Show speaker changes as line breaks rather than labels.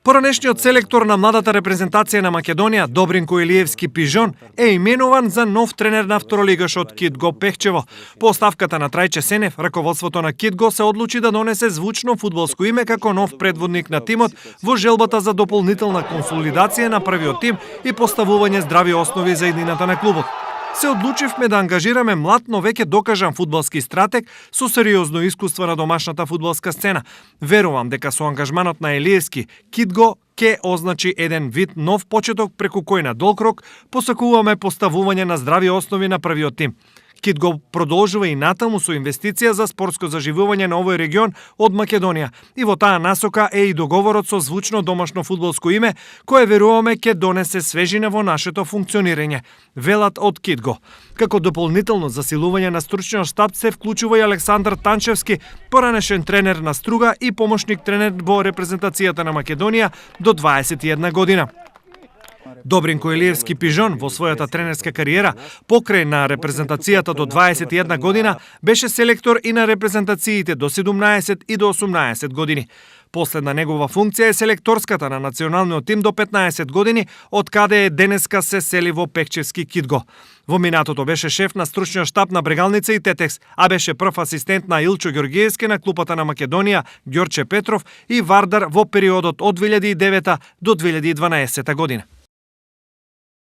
Поранешниот селектор на младата репрезентација на Македонија, Добринко Илиевски Пижон, е именуван за нов тренер на второлигашот Кидго Пехчево. По оставката на Трајче Сенев, раководството на Кидго се одлучи да донесе звучно фудбалско име како нов предводник на тимот во желбата за дополнителна консолидација на првиот тим и поставување здрави основи за иднината на клубот. Се одлучивме да ангажираме млад, но веќе докажан фудбалски стратег со сериозно искуство на домашната фудбалска сцена. Верувам дека со ангажманот на Илиевски, Кидго ке означи еден вид нов почеток преку кој на долг рок посакуваме поставување на здрави основи на првиот тим. Кидго продолжува и натаму со инвестиција за спортско заживување на овој регион од Македонија. И во таа насока е и договорот со звучно домашно фудбалско име, кое веруваме ќе донесе свежина во нашето функционирање, велат од Кидго. Како дополнително засилување на стручниот штаб се вклучува и Александар Танчевски, поранешен тренер на Струга и помошник тренер во репрезентацијата на Македонија до 21 година. Добринко Илиевски Пижон во својата тренерска кариера покрај на репрезентацијата до 21 година беше селектор и на репрезентациите до 17 и до 18 години. Последна негова функција е селекторската на националниот тим до 15 години, од каде е денеска се сели во Пехчевски Кидго. Во минатото беше шеф на стручниот штаб на Брегалница и Тетекс, а беше прв асистент на Илчо Ѓоргиевски на клупата на Македонија, Ѓорче Петров и Вардар во периодот од 2009 до 2012 година.